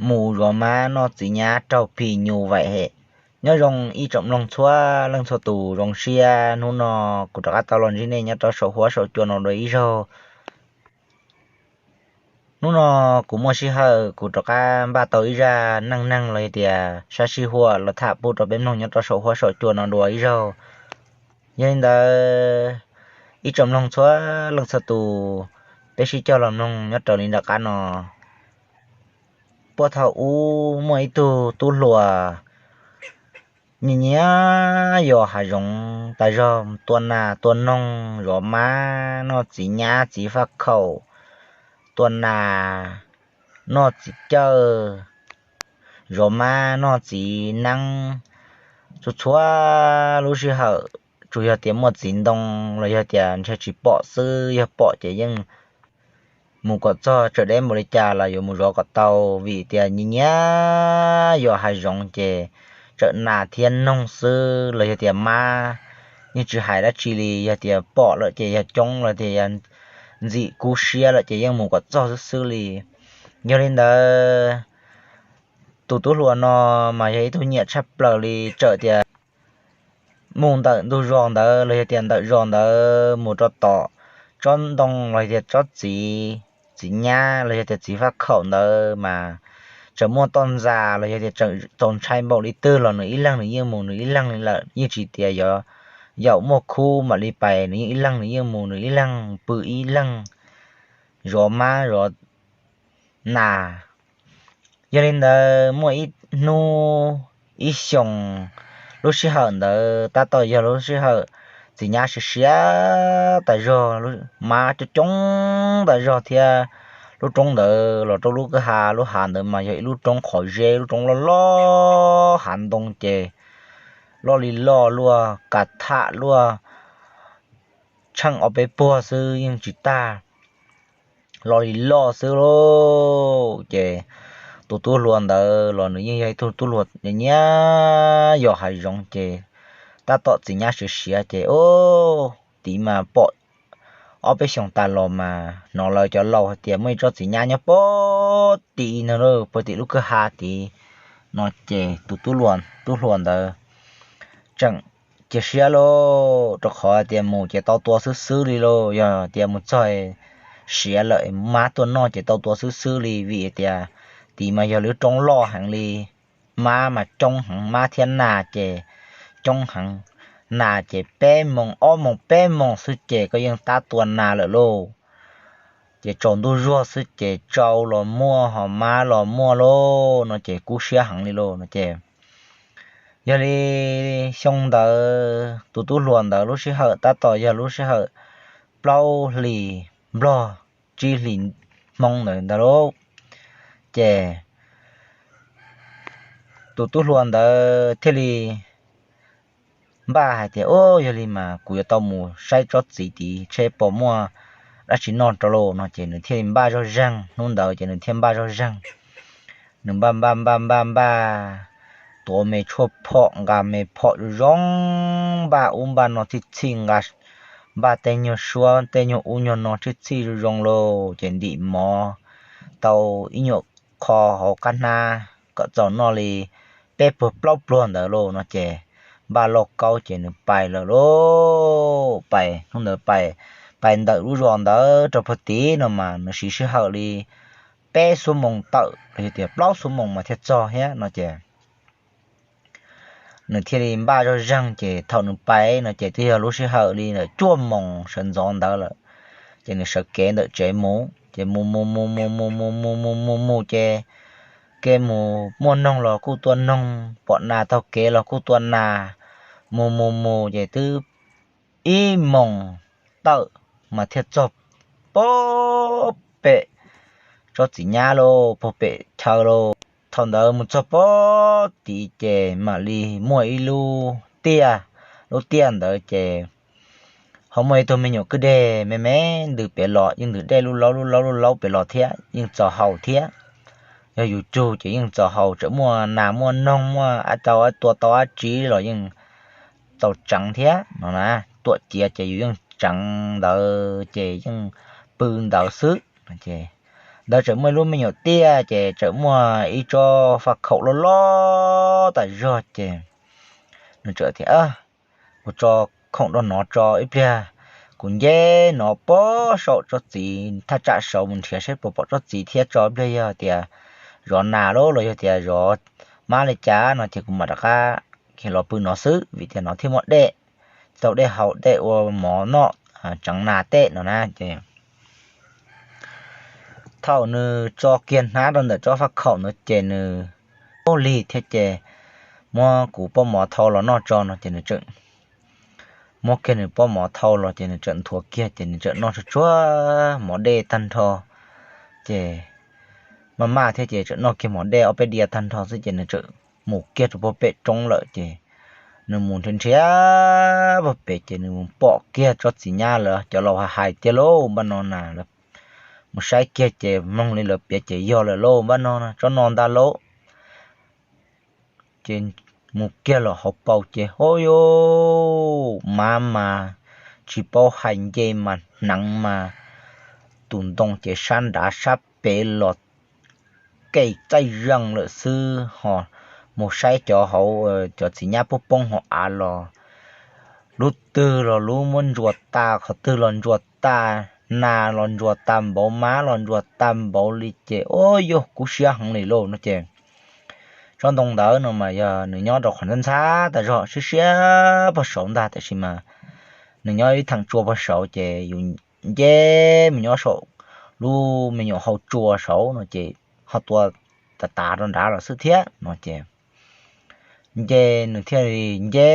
mus zov mab noj txiv nyab raug phim nyuj vaim hem. Nyob zoo ib tsoom mloog txhua leej txhua tus, zoo siab hnub no kuv rov qab tau los ntsib nej nyob rau saum huab saum cua no dua ib zaug. Hnub no kuv muaj sij hawm kuv rov qab npaj tau ib zaj neej neeg los yog tias sab sij huam los tham pub rau peb mloog nyob rau saum huab saum cua no dua ib zaug. Yog li ntawd, ib tsoom mloog txhua leej txhua tus, peb sib cog los mloog nyob raws li nram qab no. Puag thaum ub muaj ib tug tub hluas nyiam nyiam yos hav zoov tas zog, tua nas tua noog, zov mab noj txiv nyab txiv faj khaum, tua nas noj txiv cawj, zov mab noj txiv neeb. Txhua txhua lub sij hawm, tsuas yog tias muaj txiv ntoo los yog tias ntshe tsis pom xwb, yog pom ces yeej mus kom txog, txawm deb npaum li cas los yuav mus zov kom tau, vim tias nyiam nyiam yos hav zoov ces txawm nas thiab noog xwb los yog tias mab yeej tsis hais dab tsi li, yog tias pom lawm ces yog coob los tias yog ntxim kub siab lawm ces yeej mus kom txog xwb xwb li. Yog li ntawd, tus tub hluas no mas yog ib tug nyiam tshaj plaws li, txawm tias mus ntawm ntug zos ntawd los yog tias ntawm zos ntawd mus rau tom tsob ntoo los yog tias tsob txiv, txiv nyab los yog tias txiv faj khaum ntawd mas tseem muaj toj ntxas los yog tias tseem txaus ntshai npaum li twg los nws ib leeg nws yeej mus nws ib leeg li lawm, yeej tsis tias yuav yaum muaj khub mam li pais, nws yeej ib leeg nws yeej mus nws ib leeg pw ib leeg zov mab zov nas. Yog li ntawd muaj ib hnub ib xyoos, lub sij hawm ntawd tab tom yog lub sij hawm txiv nyab siav siav tas zog, mab coob coob tas zog thiab. Lub roob ntawd los rau lub kwj ha, lub hav ntawd mas yog ib lub roob qhov zeb, lub roob loj loj, hav ntoo ces loj li loj luaj, kav tham luaj, tsheej ob peb puag xwb yeej tsis tag, loj li loj xwb lauj. Ces tus tub hluas ntawd los nws yeej yog ib tug tub hluas nyiam yos hav zoov ces tab tom txiv nyab siav siav ces, o, tid mas pom ob peb xyoos tas los mas hnov lawv cov laus hais tias muaj ib tsob txiv nyab nyob puag tim no, puag tim lub kwj ha tid no ces tus tub hluas ntawd tseem cia siab lauj, rau qhov tias mus ces tau tua xwb xwb li lauj, yog tias mus txog siav lawm mab tuaj noj ces tau tua xwb xwb li, vim tias tid mas yog lub roob loj heev li, mab mas coob heev, mab thiab nas ces coob heev. Nas ces peb moos ob moos peb moos xwb ces koj yeej tab tua nas lawm lauj. Ces tsaus ntuj zuag xwb ces tsau los muaj ho mab los muaj lauj no ces kub siab heev li lauj no ces. Yog li xyoo ntawd tus tub hluas ntawd lub sij hawm tab tom yog lub sij hawm plaub hlis nplog tsib hlis hmoob ntawd ntag lauj. Ces tus tub hluas ntawd thiaj li npaj hais tias, o, yog li mas kuv yuav tau mus saib tsob txiv tid seb puas muaj dab tsi noj rau lauj no ces nws thiaj li npaj zog zeeg, hnub ntawd ces nws thiaj npaj zog zeeg. Nws npaj npaj npaj npaj npaj, tuav me tshuaj phom, nqa me phom zoo zoo, npaj ub npaj no txhij txhij, nqa npaj tej nyuag suab tej nyuag ub nyuag no txhij txhij zoo zoo lauj, ces ntim mov tau ib nyuag qho hauv qab hnab kom txaus noj li peb puag plaub pluag ntawd lauj no ces npaj lauj kaub ces nws pais lawm lauj. Pais hnub ntawd pais, pais ntawm lub zos ntawd rau puag tid no mas nws siv sij hawm li peb xuab moos tawm los yog tias plaub xuab moos mas thiaj txog thiab no ces nws thiaj li npaj zog zeeg ces thaum nws pais no ces twb yog lub sij hawm li ntawm cuaj moos sawv ntxov ntawd lawm. Ces nws sawv kev ntawm tsev mus ces mus mus mus mus mus mus mus mus mus mus ces kev mus muaj noog los kuj tua noog, pom nas taug kev los kuj tua nas, mus mus mus ces twb ib moos tawm mas thiaj txog puag pem tsob txiv nyab lauj, puag pem chaw lauj. Thaum ntawd mus txog puag tid ces mam li muaj ib lub tiaj, lub tiaj ntawd ces ho muaj ib tug me nyuam kwj deg me me ntws pem los, yeej ntws dej lub laub lub laub lub laub pem los thiab, yeej txaus haus thiab. Yog yus cug ces yeej txaus haus, tseem muaj nas muaj noog muaj dab tsi, tua tau dab tsi los yeej txaus tseev thiab no na. Tuam ciav ces yus yeej tseev ntawd ces yeej pw ntawd xwb. ntawd tseem muaj ib lub me nyuam tiaj ces tseem muaj ib tsob faj khaum loj loj tas zog ces nws txawm tias, kuv tso khoom rau no tso ib pliag, kuv nce no pog saum tsob txiv thaj tsam saud mus nrhiav saib puas pom tsob txiv thiab tso ib pliag yog tias zov nas los yog tias zov mab li cas no ces kuv mam rov qab los pw no xwb vim tias no thiaj muaj dej, tau dej haus dej ua mov noj tseev nas tej no na ces thaum nws tso kiag hnab rau ntawm tsob faj khaum ntawd ces nws ua lig thiab ces muab kuv pob mov thau los noj tso no ces nws txawm muab kiag nws pob mov thau los ces nws txawm nthuav kiag ces nws txawm noj tsuag tsuag mov dej tag nrho ces maj maj thiab ces txawm noj kiag mov dej ob peb diav tag nrho xwb ces nws txawm mus kiag rau puag pem roob lawm ces nws mus nrhiav nrhiav puag pem ces nws mus pom kiag tsob txiv nyab lawm. Cov laus hais tiag lauj, npaj no na, mus saib kiag ces mloog li lawv piav ces yog lawm lauj, npaj no tsob no ntag lauj. Ces mus kiag los hauv paus ces hov yuj, mab mas tsis paub hais, nce mas hneev mas tus ntoo ces sab nrad sab pem los kev txaij zeeg lawm xwb ho. Mus saib cov hauv cov txiv nyab poob poob hauv av los lub twg los lub muab ntsuas tas, qhov twg los ntsuas tas, nas los ntsuas tas npaum, mab los ntsuas tas npaum li ces ua yuj kub siab heev li lauj no ces tsob ntoo ntawd no mas yog nws nyob rau qhov ntxhab ntxhab tas zog siab siab pog saud ntag tiam sis mas nws nyob ib theem tsua pog saud ces yus nce mus nyob saum lub me nyuam hau tsua saud no ces ho tua tas tas rau nrad los xwb thiab no ces nce nws thiaj li nce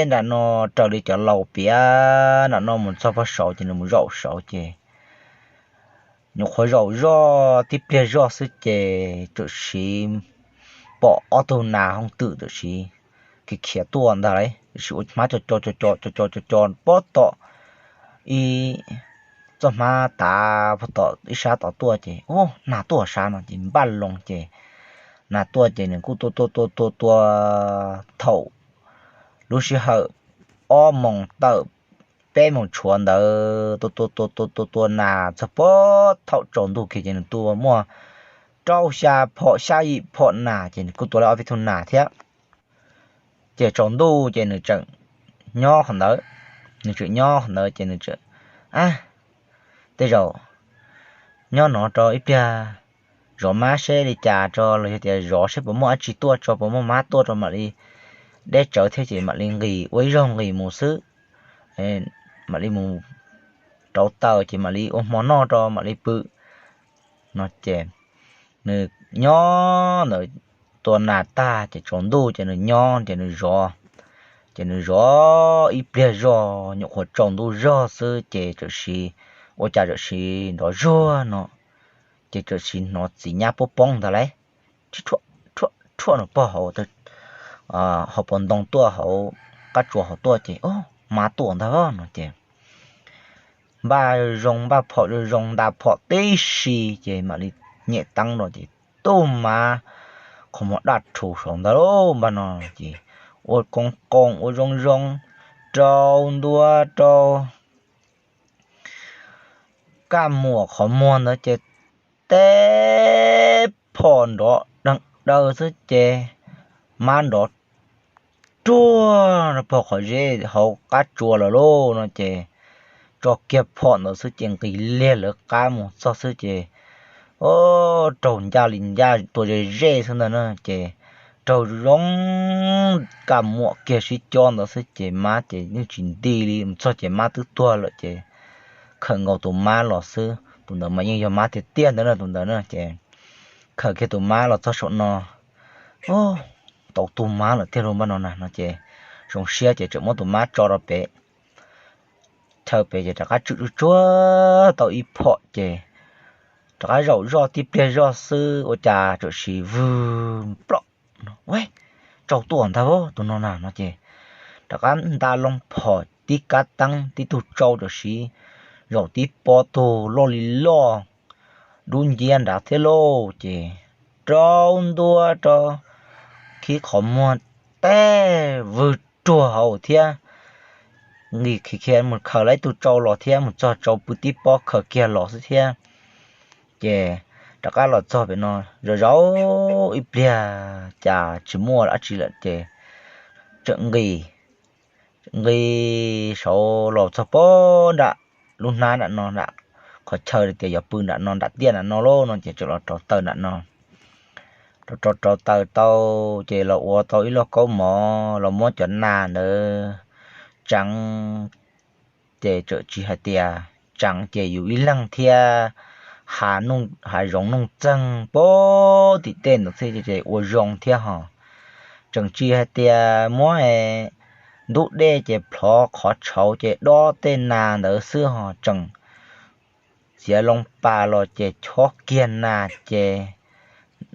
nram no raws li cov laus piav nram no mus txog pog saud ces nws mus zaum saud ces nyuam qhuav zaum zoj tib pliag zoj xwb ces tam sim pom ob tug nas hooj twm tam sim khiav tuaj ntag lauj, tam sim ua hmab co co co co co co co pob tom ib txoj hmab tav pog tom ib sab tod tuaj ces ub, nas tuaj sab no ces npaj loo ces nas tuaj ces nws kuj tua tua tua tua tua thaum lub sij hawm ob moos tawm peb moos tshuav ntawd tua tua tua tua tua tua nas txog pob thaum tsaus ntuj kiag ces nws tua muaj rau xya phom xya yim phom nas ces nws kuj tua tau ob peb tug nas thiab. Ces tsaus ntuj ces nws tseem nyob qhov ntawd, nws tseem nyob qhov ntawd ces nws tseem, a, tej zaum nyob no rau ib pliag zov mab seb li cas tso los yog tias zov seb puas muaj dab tsi tuaj tso, puas muaj mab tuaj rau mam li deb tsawv thiab ces mam li nqis ua ib zaug nqis mus xwb, mam li mus rauv taws ces mam li ua hmo noj rau mam li pw no ces nws nyob ntawd tua nas tag ces tsaus ntuj ces nws nyob ces nws zov, ces nws zov ib pliag zog nyuam qhuav tsaus ntuj zog xwb ces tam sim ua cas tam sim nrov zuag no ces tam sim hnov txiv nyab poob poob ntag lauj, rhuaj rhuaj no pog hauv hauv paus ntoo tuaj hauv qab tsuas hauv tuaj ces mab tuaj ntag no ces npaj zoo npaj phom zoo zoo nta phom tib si ces mam li nyem teeb no ces tub mab qhov muag daj rhuv saud ntag lauj, npaj no ces ua qoo qoo ua zoo zoo rau ntua rau kaj muam qhov muag ntawd ces teb phom nrov deeg daw xwb ces mab nrov ruag rau pog qhov zeb hauv qab tsuas lawm lauj no ces tso kiag phom ntawd xwb ces nqis liag lawv qab mus txog xwb ces raug ncaj li ncaj tua ze ze xwb ntag na ces raug zoo kaj muam kiag sib cob ntawd xwb ces mab ces yeej tsis nti li mus txog ces mab twb tuag lawm ces khawm nkaus tus mab los xwb, tus ntawd mas yeej yog mab tiag tiag ntawd na tus ntawd na ces khawm kiag tus mab los txog saum no tau tus mab lawm tiag lauj npaj no na no ces zoo siab ces tseem muab tus mab tso rau pem chaw pem ces rov qab tswm tsuag tsuag tau ib phom ces rov qab zaum zoj tib pliag zoj xwb ua cas tam sim vwg plom, ua, tsaus tuaj ntag tus no na no ces rov qab nta loo phom tib kab teeb tib tug tsau tam sim zaum tib pob tug loj li loj dub nciab nrad thiab lauj ces rau ntua rau khib qhov muag teb vwg ruag hauv thiab nqis khiav khiav mus khaws tau ib tug tsau los thiab mus txog tsau pw tib pob khaws kiag los xwb thiab Ces rov qab los txog pem no, zov zov ib pliag cas tsis muaj dab tsi lawm ces tseem nqis, nqis saud los txog pem nram lub hnab nram no, nram qhov chaw tias yuav pw nram no, nram tiaj nram no lauj no ces tseem los rauv taws nram no. Rauv rauv rauv taws tau ces los ua tau ib lauj kaub mov los muab cov nas ntawd tseev, ces txawm tsis hais tias tseev ces yus ib leeg thiab hav zoov nooj txeeg pem tim tej ntawd xwb ces ua zoo thiab hos. Tseem tsis hais tias muab ntub dej ces plhov qhov tshauv ces dob tej nas ntawd xwb hos, tseem txiav loo pas los ces chob kiag nas ces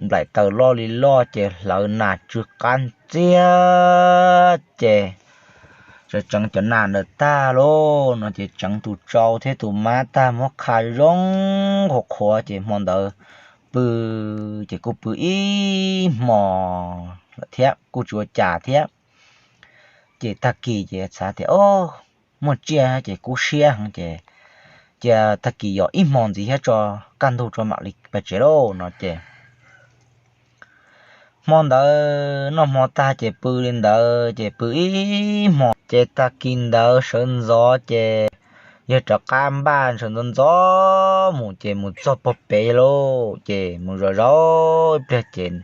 nplaim taws loj li loj ces hlawv nas tsw qab ntxiag ces tseem tseev cov nas ntawd tag lauj no ces tseev tus tsau thiab tus mab tag muab qha zoo qhuav qhuav ces hmo ntawd pw ces kuj pw ib hmos lawm thiab kuj tsis ua cas thiab. Ces tag kis ces xav tias, o, muaj tsiaj ces kub siab heev ces cia tag kis yos ib hmos ntxiv thiab tso kaj ntug tso mam li pais tsev lauj no ces hmo ntawd noj hmo tag ces pw li ntawd ces pw ib hmos ces tag kis ntawd sawv ntxov ces yawg rov qab npaj sawv ntxov ntxov mus ces mus txog pog pem lauj ces mus zov zov ib pliag ces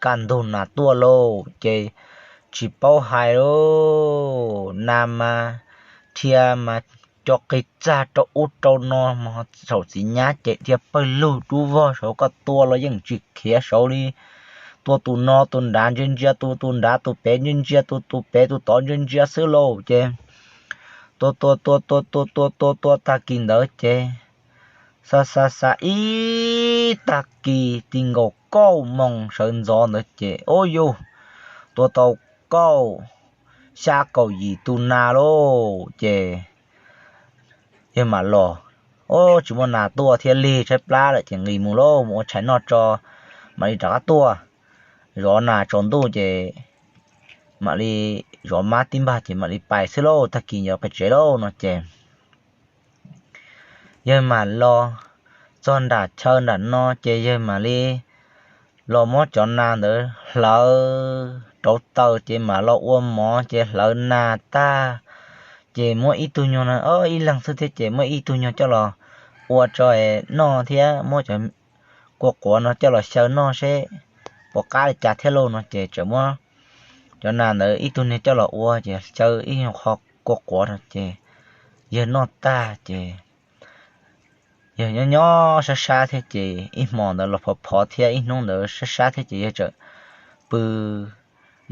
kaj ntug nas tuaj lauj ces tsis paub hais lauj, nas mas dhia mas co qig txag rau ub rau no mas saum txiv nyab ces dhia pawg lug dub vog saud, koj tua los yeej tsis khiav saud li. Tua tus no tus nrad ntsia ntsia tus, tus nrad tus pem ntsia ntsia tus, tus pem tus tod ntsia ntsia xwb lauj ces tua tua tua tua tua tua tua tua tag kis ntawd ces xa xa xa ib tag kis ti nkaus kaum moos sawv ntxov ntawd ces ua yus tua tau kaum xya kaum yim tus nas lauj ces yawg mam los, o, tsis muaj nas tuaj thiab lig tshaib plab lawm ces nqis mus lauj, mus ua tshais noj tso mam li rov qab tuaj. Zov nas tsaus ntuj ces mam li zov mab tib npag ces mam li pais xwb lauj, tag kis yuav pais tsev lauj no ces yawg mam los txog nram chaw nram no ces yawg mam li los muab cov nas ntawd hlawv rauv taws ces mam los ua mov ces hlawv nas tag ces muab ib tug nyuag no, ib leeg xwb thiab ces muab ib tug nyuag coj los ua tso noj thiab muab cov kua quav no coj los xyaw noj seb puas qab li cas thiab lauj no ces txawm muab cov nas ntawd ib tug niag coj los ua ces xyaw ib qho kua quav no ces yawg noj tag ces yawg nyob nyob sab sab thiab ces ib hmo ntawd los phov phov thiab ib hnub ntawd sab sab thiab ces yawg txawm pw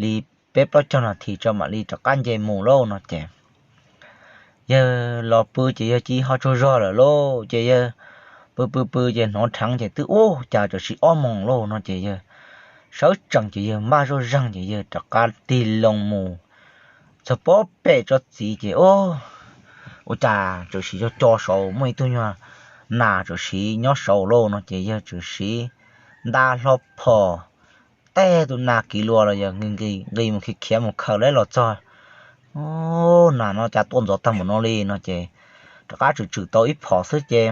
li peb plaub caug nas this tso mam li rov qab nce mus lauj no ces yawg los pw ces yawg cia li ho tsaug zog lawm lauj ces yawg pw pw pw ces hnov dheev ces twb ua cas txawm sis ob moos lauj no ces yawg sawv tsees ces yawg npaj zoj zeeg ces yawg rov qab tig loo mus txog pem tsob txiv ces ua cas txawm sis yog co saud muaj ib tug nyuag nas txawm sis nyob saud lauj no ces yawg txawm sis nta hlo phom tej tus nas kiv luas los yog nqis mus khiav khiav mus khaws lawm los txog, nas no cas tuaj ntxov tag mus no li no ces rov qab txwm txwm tau ib phom xwb ces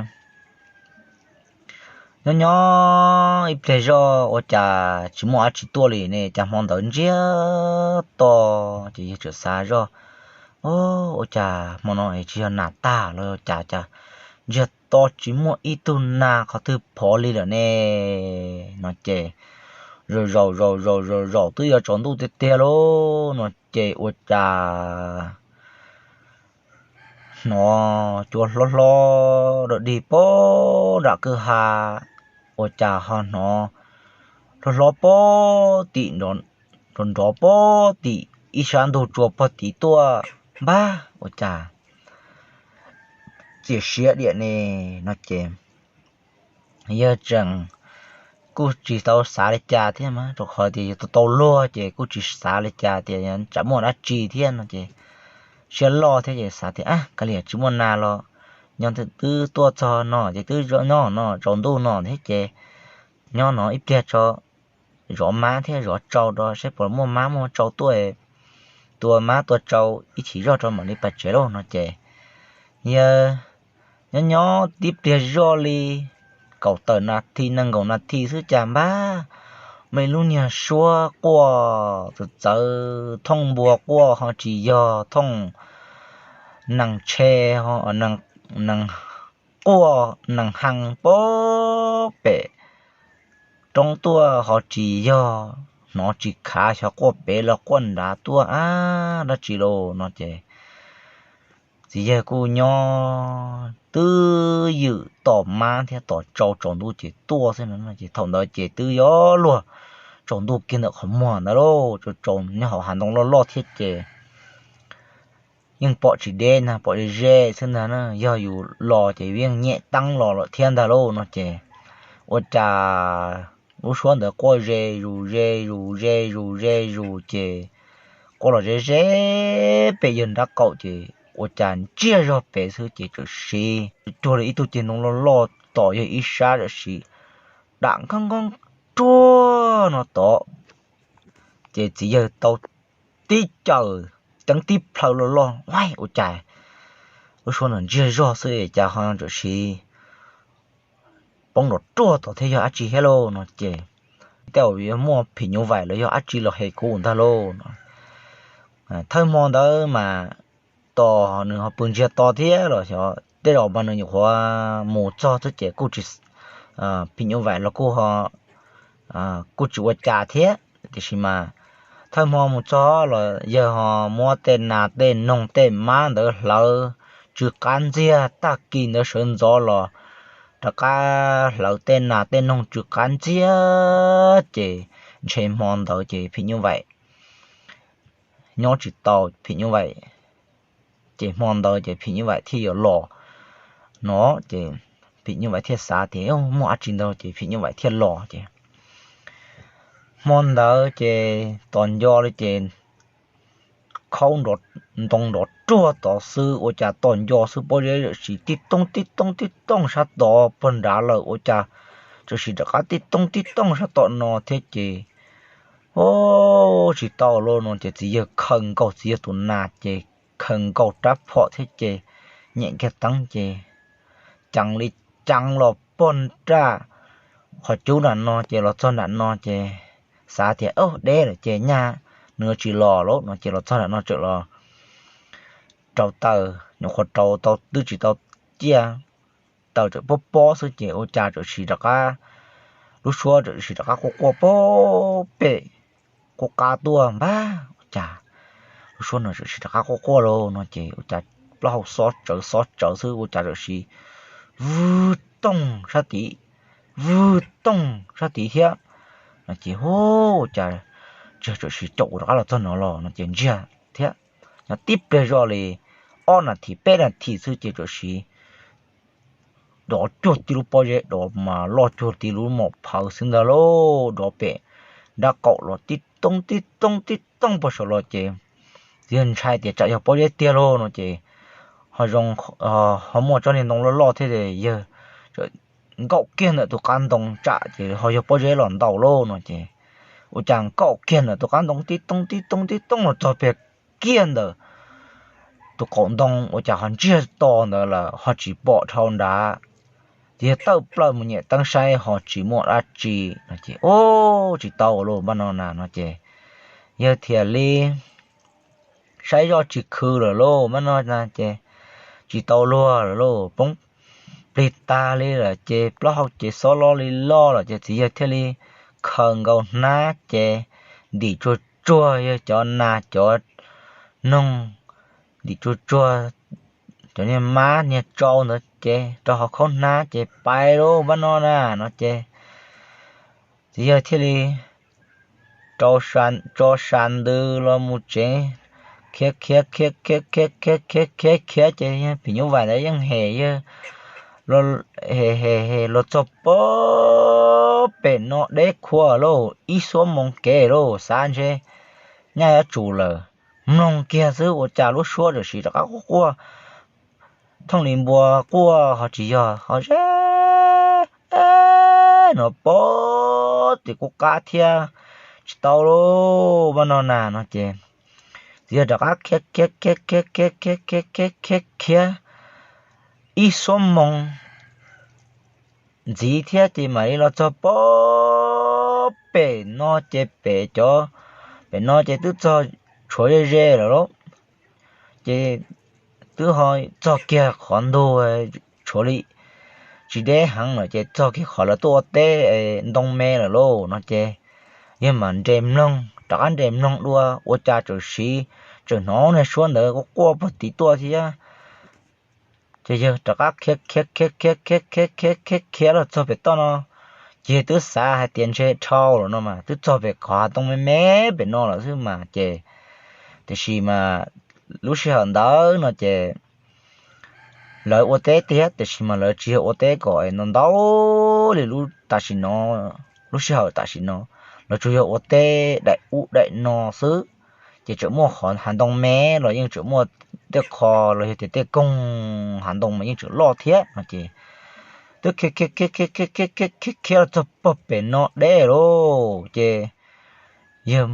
nyob nyob ib pliag zoj ua cas tsis muaj dab tsi tuaj li ne, cas hmo ntawd ntsiag to ces yawg txawm xav zoj, ua cas hmo no tsis yog nas tag los cas cas ntsiag to tsis muaj ib tug nas qhov twg phov li lawm ne no ces zaum zaum zaum zaum zaum zaum twb yuav tsaus ntuj tiag tiag lauj no ces ua cas hnov cua hlob hlob dog dig pem nram kwj ha, ua cas ho hnov hlob hlob pem tim nrov nrov pem tim ib sab ntug tsua pog tid tuaj npag ua cas txias siab diam ne no ces yawg tseem kuj tsis tau xav li cas thiab mas rau qhov tias yawg tau tau luag ces kuj tsis xav li cas tias tsam muaj dab tsi thiab no ces siab loj thiab ces xav tias kav liam tsis muaj nas los nyob twb tuaj txog no ces twb nyob no tsaus ntuj no thiab ces nyob no ib pliag tso zov mab thiab zov tsau rau seb puas muaj mab muaj tsau tuaj, tua mab tua tsau ib chim zog rau mam li pais tsev lauj no ces yawg nyob nyob tib pliag zoj li kaum tawm nas this nees nkaum nas this xwb cas npab, muaj ib lub niag suab quaj txawv txawv, thooj npua quaj ho tsis yog, thooj nees tshe, nees quaj nees hee pem roob tuaj ho tsis yog, hnov tsis khav xyov quaj pem los quaj nrad tuaj ab dab tsi lauj no ces txiv yawg kuj nyob twb ywm tos mab thiab tos tsau tsaus ntuj ces tuaj xwb no ces thaum ntawd ces twb yuav luag tsaus ntuj kiag ntawm qhov muag ntawd lauj, tsaus tsaus nyob hauv hav ntoo loj loj thiab ces yeej pom tsis deb ntag, pom ze ze xwb ntag na, yog yus los ces yeej nyem teeb los lawm thiab ntag lauj no ces ua cas lub suab ntawd quaj ze zus ze zus ze zus ze zus ces quaj los ze ze pem yawg nrab qaum ces ua cas ntsiag zog pem xwb ces txawm siv cuag li ib tug ceg ntoo loj loj tos yawg ib sab txawm siv dam nkoj nkoj ruag no tod ces txiv yawg tau tib caws ceev tib plhaw loj loj, ua cas lub suab no ntsiag zog xwb cas ho txawm siv poob nrov ruag tod thiab yog dab tsi thiab lauj no ces tej zaum yuav muaj phim nyuj vaim los yog dab tsi los hem kuv ntag lauj no. Thawj hmo ntawd mas tos nws ho pw ntsiag to thiab los xyov tej zaum mas nws nyuam qhuav mus txog xwb ces kuj tsis, phim nyuj vaim los kuj ho kuj tsis ua cas thiab tiam sis mas thawj hmo mus txog los yawg ho muab tej nas tej noog tej mab ntawd hlawv tsw qab ntxiag, tag kis ntawd sawv ntxov los rov qab hlawv tej nas tej noog tsw qab ntxiag ces ntshe hmo ntawd ces phim nyuj vaim nyob tsis tau, phim nyuj vaim ces hmo ntawd ces phim nyuj vaim thiaj yuav los no ces phim nyuj vaim thiaj xav tias muaj dab tsi ntawd ces phim nyuj vaim thiaj los ces hmo ntawd ces tos nco li ces khaub ntoo nrov ruag tod xwb ua cas tos nco xwb pob zeb txawm siv tib tooj tib tooj tib tooj sab tod puag nrad lawm ua cas txawm siv rov qab tib tooj tib tooj sab tom no thiab ces tsis tau lauj no ces txiv yawg khaws nkaus txiv yawg tus nas ces khaws nkaus rab phom thiab ces nyem kiag teeb ces ceev li ceev los puag nram qhov cub nram no ces los txog nram no ces xav tias deb lawm ces nyaj nws tsis los lauj no ces los txog nram no txawm los rau taws, nyuam qhuav rau tau twb tsis tau ciaj, taws txawm pob pob xwb ces ua cas txawm siv rov qab, lub suab txawm siv rov qab quaj quaj pem qub qab tuaj npab ua cas lub suab no txawm siv rov qab quaj quaj lauj no ces ua cas plaub hau xob tsawv xob tsawv xwb ua cas txawm siv vwg tooj sab tid, vwg tooj sab tid thiab no ces hu ua cas tsis txawm siv caum rov qab los txog no los no ces ntsiag thiab. Nyob tib pliag zoj li ob nas this peb nas this xwb ces txawm siv dov cuag tib lub pob zeb dov mas loj cuag tib lub mom phawv xwb ntag lauj, dov pem nrab qaum los tib tooj tib tooj tib tooj puag saum los ces yawg ntshai tias tsam yog pob zeb tiag lauj no ces ho zoo ho muaj tsob niag ntoo loj loj thiab yawg nkaum kiag ntawm tus qab ntoo tsam ces ho yog pob zeb los ntaus lauj no ces ua cas nkaum kiag ntawm tus qab ntoo tib tooj tib tooj tib tooj los txog pem kiag ntawm tus qaum ntoo ua cas ho ntsiag to ntawd lawm ho tsis pom dhau nrad. Ces yawg tawm plaws mus nyem teeb saib ho tsis muaj dab tsi no ces ub tsis tau lauj npaj no na no ces yawg thiaj li saib zoj tsis khw lawm lauj npaj no na ces tsis tau luag lawm lauj, poob plig tag li lawm ces plaub hau ces xob loj li loj lawm ces txiv yawg thiaj li khaws nkaus hnab ces ntim tsuag tsuag yawg cov nas cov noog, ntim tsuag tsuag cov niag mab niag tsau ntawd ces rau hauv khaub hnab ces pais lauj npaj no na no ces txiv yawg thiaj li tso sa ntws los mus tsev, khiav khiav khiav khiav khiav khiav khiav khiav khiav ces phim nyuj vais ntawd yeej hem yawg, hem hem hem los txog pem no deb khuav lauj, ib xuab moos kev lauj, xav ntshe nyaj yuav tsus lawm. Mloog kiag xwb ua cas lub suab txawm siv rov qab quaj quaj, thooj li npua quaj ho tsis yog ho ze no poob tim kuv qab thiab. Tsis tau lauj npaj no na no ces txiv yawg rov qab khiav khiav khiav khiav khiav khiav khiav khiav khiav khiav ib xuab moos ntxiv thiab ces mam li los txog pem no ces pem cov, pem no ces twb txog tshuav ze ze lawm lauj. Ces twb ho txog kiag qhov ntug, tshuav li tsis deb heev lawm ces txog kiag qhov lawv tuaj ua teb ntoo me lawm lauj no ces yawg mam nres mloog, rov qab nres mloog dua ua cas txawm siv, tseem hnov niag suab ntawd quaj quaj puag tim tuaj thiab. Ces yawg rov qab khiav khiav khiav khiav khiav khiav khiav khiav khiav los txog pem toj no, ces yawg twb xav hais tias ntshe dhau lawm no mas twb txog pem qhov hav ntoo me me pem no lawm xwb mas ces, tiam sis mas lub sij hawm ntawd no ces lawv ua teb thiab tiam sis mas lawv tsis yog ua teb kom ntau ntau li lub tam sim no, lub sij hawm tam sim no, lawv tsuas yog ua teb daim ub daim no xwb. Ces tseem muaj qhov hav ntoo me los yeej tseem muaj tej qho los yog tias tej koog hav ntoo mas yeej tseem loj thiab no ces twb khiav khiav khiav khiav khiav khiav khiav khiav khiav los txog pem no deb lauj ces yawg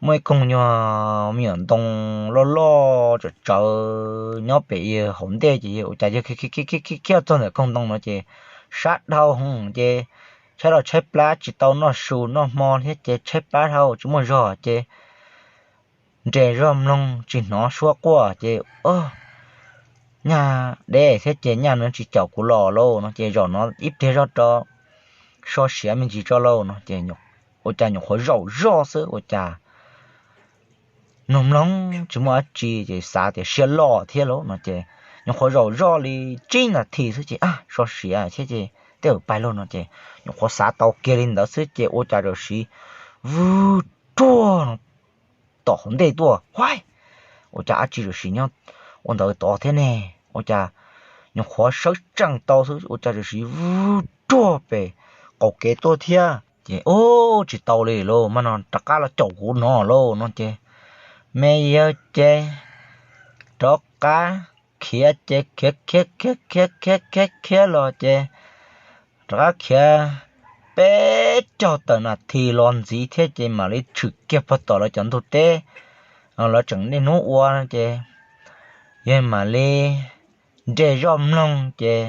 muaj ib koog nyuag me nyuam ntoo loj loj tsawv tsawv nyob pem yawg hauv ntej ces yawg ua cas yawg khiav khiav khiav khiav khiav txog ntawm koog ntoo no ces sab dhau hwv ces tshaib los tshaib plab tsis tau noj su noj hmo thiab ces tshaib plab dhau tsis muaj zog ces nres zoj mloog tsis hnov suab quaj ces, o, nyaj deb thiab ces nyaj no tsis caum kuv los lauj no ces zaum no ib pliag zoj rau, so siav me ntsis tso lauj no ces ua cas nyuam qhuav zaum zoj xwb ua cas mloog mloog tsis muaj dab tsi ces xav tias siab loj thiab lauj no ces nyuam qhuav zaum zoj li tsib nas this xwb ces a so siav thiab ces tej zaum pais lauj no ces nyuam qhuav xav tau kiag li ntawd xwb ces ua cas txawm siv vwg ruag no tom hauv ntej tuaj, huaib, ua cas dab tsi txawm siv nyob ua ntawd tod thiab ne, ua cas nyuam qhuav sawv tsees tau xwb ua cas txawm siv vwg ruag pem qaum kev tuaj thiab ces, u, tsis tau li lauj, mas no rov qab los caum kuv no lauj no ces me yawg ces rov qab khiav ces khiav khiav khiav khiav khiav khiav khiav los ces rov qab khiav peb caug tawm nas this los ntxiv thiab ces mam li tshwm kiag puag tom lawv cov ntug teb, lawv tseem niaj hnub ua ces yawg mam li nres zoj mloog ces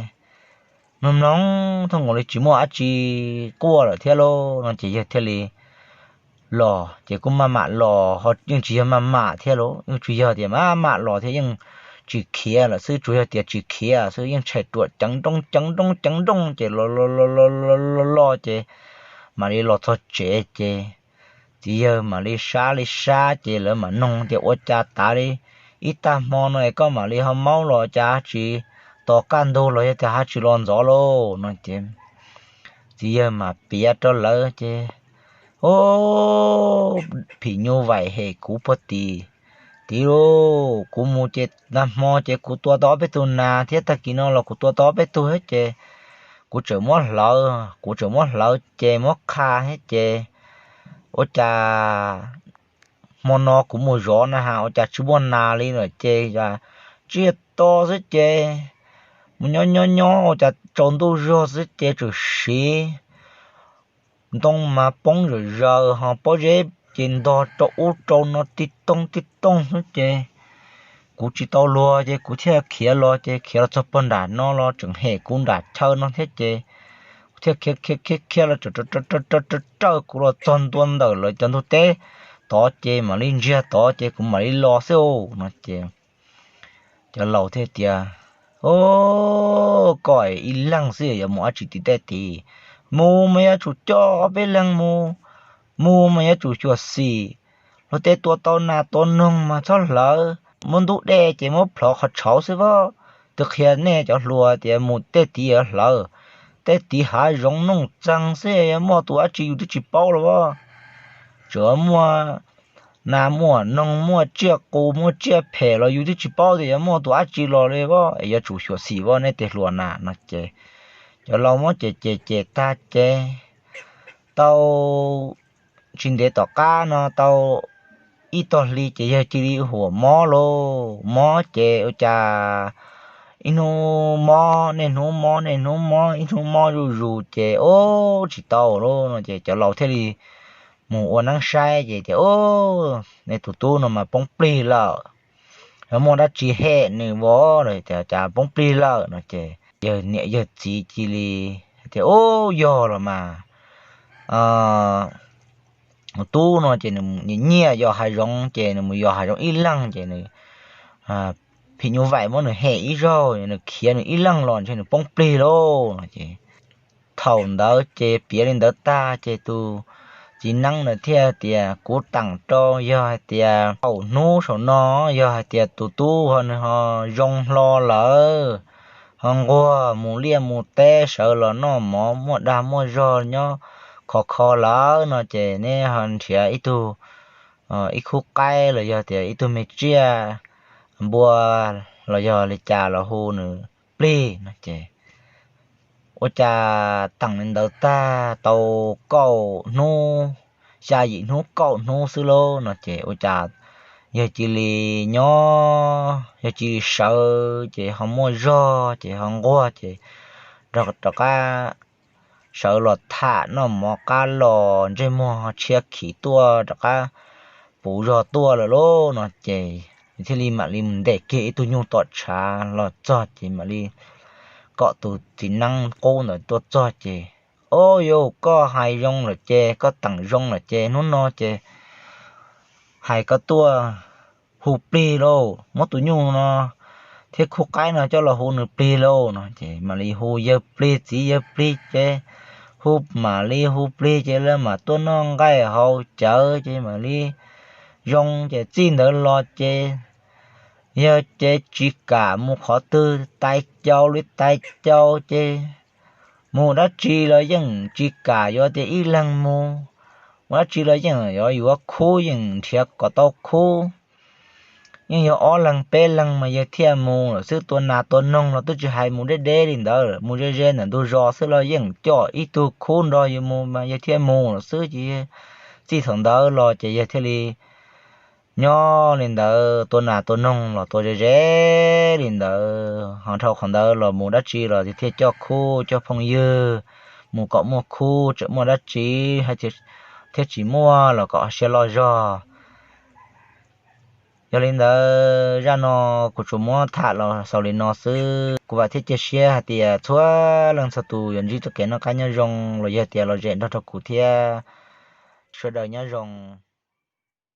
mloog mloog thooj nkaus li tsis muaj dab tsi quaj lawm thiab lauj no ces yawg thiaj li los ces kuj maj mam los ho yeej tsis yog maj mam thiab lauj, yeej tsis yog tias maj mam los thiab yeej tsis khiav lawm xwb, tsuas yog tias tsis khiav xwb yeej tshem ruam ceev nrooj ceev nrooj ceev nrooj ces los los los los los los ces mam li los txog tsev ces txiv yawg mam li sab li sab ces lawv mam noog tias ua cas tav li ib tag hmo no es koj mam li ho maub los cas tsis tos kaj ntug los yog tias ho tsis los ntxov lauj no ces txiv yawg mam piav rau lawv ces, o, phim nyuj vaim hem kuv puag tim, tim lauj, kuv mus ces tag hmo ces kuv tua tau ob peb tug nas thiab tag kis no los kuv tua tau ob peb tug thiab ces kuv tseem muab hlawv, kuv tseem muab hlawv ces muab qha thiab ces ua cas hmo no kuv mus zov na has ua cas tsis muaj nas li lawm ces tsiaj to xwb ces mus nyob nyob nyob ua cas tsaus ntuj zog xwb ces txawm siv ntoo mas poob zom zaws ho pob zeb ces ntog rau ub rau no tib tooj tib tooj xwb ces kuv tsis tau luag ces kuv thiaj khiav los ces khiav los txog puag nram no los tseem hem kuv nram chaw no thiab ces kuv thiaj khiav khiav khiav khiav los tseem raws kuv los txog ntua ntawm lawv cov ntug teb tod ces mam li ntsiag tod ces kuv mam li los xwb no ces cov laus thiaj tias, o, koj ib leeg xwb yuav mus dab tsi tim tej tid, mus mas yuav tsum coj ob peb leeg mus, mus mas yuav tsum xyuam xim, luag tej tua tau nas tua noog mas txhob hlawv, muab ntub dej ces muab plhov qhov tshauv xwb vab. Twb qhia nej cov hluas tias mus tej tid yuav hlawv, tej tid hav zoov nuj txeeg xwb yuav muaj tus dab tsi yus twb tsis paub los vab. Tsuas muaj nas muaj noog muaj tsiaj qus muaj tsiaj phem los yus twb tsis paub tias yuav muaj tus dab tsi los li vab, es yuav tsum xyuam xim vab nej tej hluas na no ces cov laus muab cem cem cem tag ces tau tsis ntev tom qab no tau ib tog hli ces yawg cia li huam mob lauj, mob ces ua cas ib hnub mob niaj hnub mob niaj hnub mob ib hnub mob zuj zus ces ua tsis tau lauj no ces cov laus thiaj li mus ua neeb saib ces tias, o, nej tus tub no mas poob plig lawm, yog muaj dab tsi hem nws vab los tias cas poob plig lawm no ces yawg niam yawg txiv cia li Ces ub, yog los mas, tus tub no ces nws nyiam nyiam yos hav zoov ces nws mus yos hav zoov ib leeg ces nws phim nyuj vaim muab nws hem ib zaug, nws khiav nws ib leeg los ntshe nws poob plig lauj no ces. Thaum ntawd ces piav li ntawd tag ces tus txiv neeb ntawd thiaj tias, kuv teem rau, yog hais tias kaum hnub saum no, yog hais tias tus tub ho nws ho zoo hlo lawm, ho nquag mus liaj mus teb sawv los noj mov muaj dag muaj zog nyob khov kho lawm no ces neb ho nrhiav ib tug, ib khub qaib los yog tias ib tug me tsiaj npua los yog li cas los hu nws plig no ces. Ua cas teem li ntawd tag tau kaum hnub, xya yim hnub kaum hnub xwb lauj no ces ua cas yawg cia li nyob, yawg cia li sawv ces ho muaj zog ces ho nquag ces rov qab sawv los tham noj mov qab los ntsej muag ho tshiab khiv tuaj rov qab puv zog tuaj lawm lauj no ces thiaj li mam li mus ntes kiag ib tug nyuj tom tshav los txog ces mam li kom tus txiv neeb qub ntawd tuaj txog ces, o, yog koj hais zoo lawm ces koj teem zoo lawm ces hnub no ces hais koj tuaj hu plig lauj, muab tus nyuj no thiab khub qaib no coj los hu nws plig lauj no ces mam li hu yawg plig txiv yawg plig ces hu mam li hu plig ces lawv mam tuaj noj nqaij haus cawv ces mam li zoo ces txij ntawd los ces yawg ces tsis kam mus qhov twg, tais cau li tais cau ces mus dab tsi los yeej tsis kam yuav tias ib leeg mus, mus dab tsi los yeej yuav yuav khub, yeej nrhiav kom tau khub. Yeej yog ob leeg peb leeg mas yawg thiaj mus lawm xwb, tua nas tua noog los twb tsis hais mus deb deb li ntawd, mus ze ze ntawm ntug zos xwb los yeej coj ib tug khub nrog yawg mus mas yawg thiaj mus lawm xwb ces txij thaum ntawd los ces yawg thiaj li nyob li ntawd tua nas tua noog los tua ze ze li ntawd ho dhau qhov ntawd los mus dab tsi los thiaj coj khub coj phooj ywg mus kom muaj khub, tseem muaj dab tsi thiab tsis muaj los kom siab loj zog. Yog li ntawd zaj no kuv tsuas muab tham los xaus li no xwb. Kuv vam thiab cia siab hais tias txhua leej txhua tus yuav ntsib txoj kev noj qab nyob zoo los yog tias los zem nrog rau kuv thiab. Sawv daws nyob zoo.